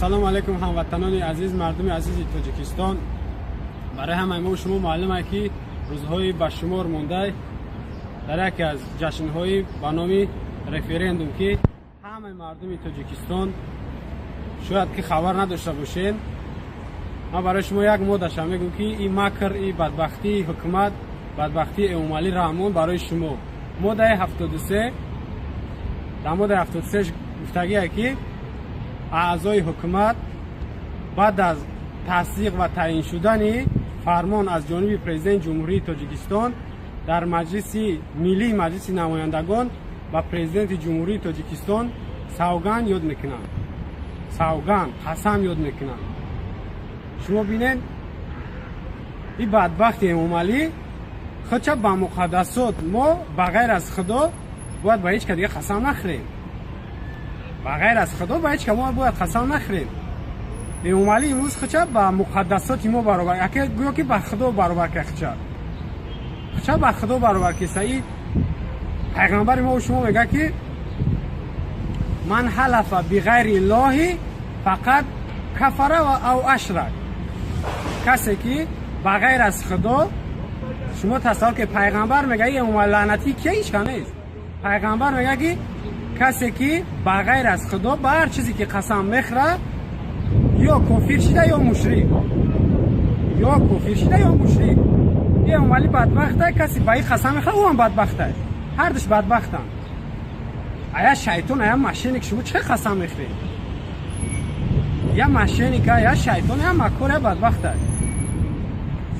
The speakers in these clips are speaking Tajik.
Ассалому алайкум, ҳамватанони азиз, мардуми азизи Тоҷикистон. Барои ҳамаи мо шумо маълум аст, ки рӯзҳои ба шумор монда дар яке аз ҷашнҳои ба номи референдум, ки ҳамаи мардуми Тоҷикистон шояд ки хабар надошта бошед. Ман барои шумо як моддаша мегӯм, ки ин макр, и бадбахтии ҳукумат, бадбахтии Эмомалӣ Раҳмон. Барои шумо моддаи 73. Дар моддаи 73 гуфтагие, ки аъзои ҳукумат баъд аз тасдиқ ва таъин шудани фармон аз ҷониби Президенти Ҷумҳурии Тоҷикистон дар Маҷлиси Миллии Маҷлиси Намояндагон ба Президенти Ҷумҳурии Тоҷикистон савганд ёд мекунанд, савганд, қасам ёд мекунанд. Шумо бинед, ин бадбахти Эмомалӣ худча ба муқаддасот. Мо ба ғайр аз Худо бояд ба ҳеҷ ка дига қасам нахӯрем. Ба ғайр аз Худо ба ҳеҷ ка мо бояд қасам нахӯрем. Эмомалӣ имрӯз худча ба муқаддасоти мо баробар, яке гӯё ки ба Худо баробар ка, худча ба Худо баробар киса. И пайғамбари мо шумо мегӯяд, ки من حلف بغير الله فقد كفر أو أشرك. Касе ки ба ғайр аз Худо, шумо тасаввур ки пайғамбар мега, эмомали лаънатӣ кия? Ҳеҷ ка нест. Пайғамбар мега, ки касе ки ба ғайр аз Худо ба ҳар чизе ки қасам мехӯрад, ё кофир шида, ё мушрик, ё кофир шида, ё мушрик. Эмомалӣ бадбахта. Касе ба ин қасам мехӯрад, ӯ ҳам бадбахта, ҳардуш бадбахтанд. Ая шайтон, ая мошенник, шумо чӣ қасам мехӯред? Я мошенника, я шайтон, я макор, я бадбахта.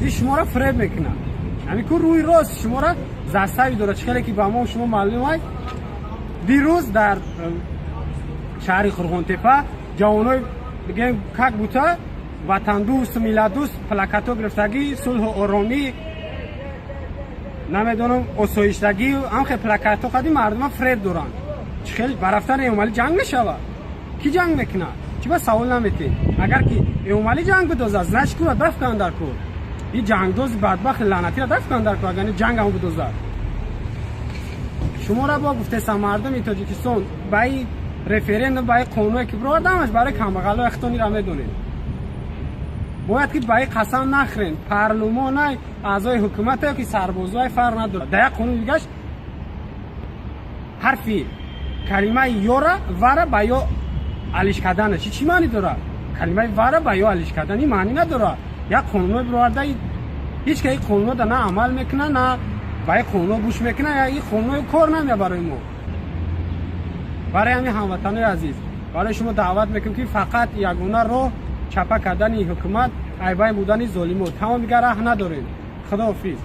И шуморо фиреб мекунад. Ҳамин ку рӯи рост шуморо застави дорад. Чӣ хеле ки ба мо шумо маълум аст, дирӯз дар шаҳри Қурғонтепа ҷавонои, бигем, как будто ватандӯст, миллатдӯст, плакатҳо гирифтагӣ, сулҳу оромӣ, намедонам, осоиштагӣ, ҳам хел плакатҳо қади мардума фиреб доранд. Чӣ хел ба рафтани Эмомалӣ ҷанг мешавад? Кӣ ҷанг мекунад? Чӣ ба савол наметед? Агар ки Эмомалӣ ҷанг бидозад, значит, кура дафт кунанд дар кор. И ҷангдози бадбахти лаънатиро дафт кунанд дар кор, агар ҷангам бидозад. Шуморо бо гуфтесам, мардуми Тоҷикистон, ба и референдум, ба и қонуне ки бировардамаш барои камбағалои хитонира медонед, бояд ки ба и қасам нахӯрен. Парлумонай, аъзои ҳукумата ё ки сарбозои, фарқ надорад. Дар як қонун дигаш ҳарфи калимаи ёра вара ба ё алиш кардана чӣ маънӣ дорад? Калимаи вара ба ё алиш кардан ин маънӣ надорад. Як қонуно бироварда, ҳеҷ ка ин қонунода на амал мекунад, на ба ин қонуно гӯш мекунад. Ин қонуно кор намеяд барои мо. Барои ҳамин, ҳамватанои азиз, барои шумо даъват мекунем, ки фақат ягона роҳ чапа кардани ҳукумат, айбай будани золимо, тамом, дигар раҳ надорем. Худоҳофиз.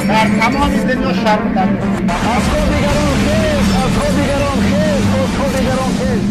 در تمام دنیا شرم در از خود دیگران خیز، از خود دیگران خیز، از خود دیگران خیز.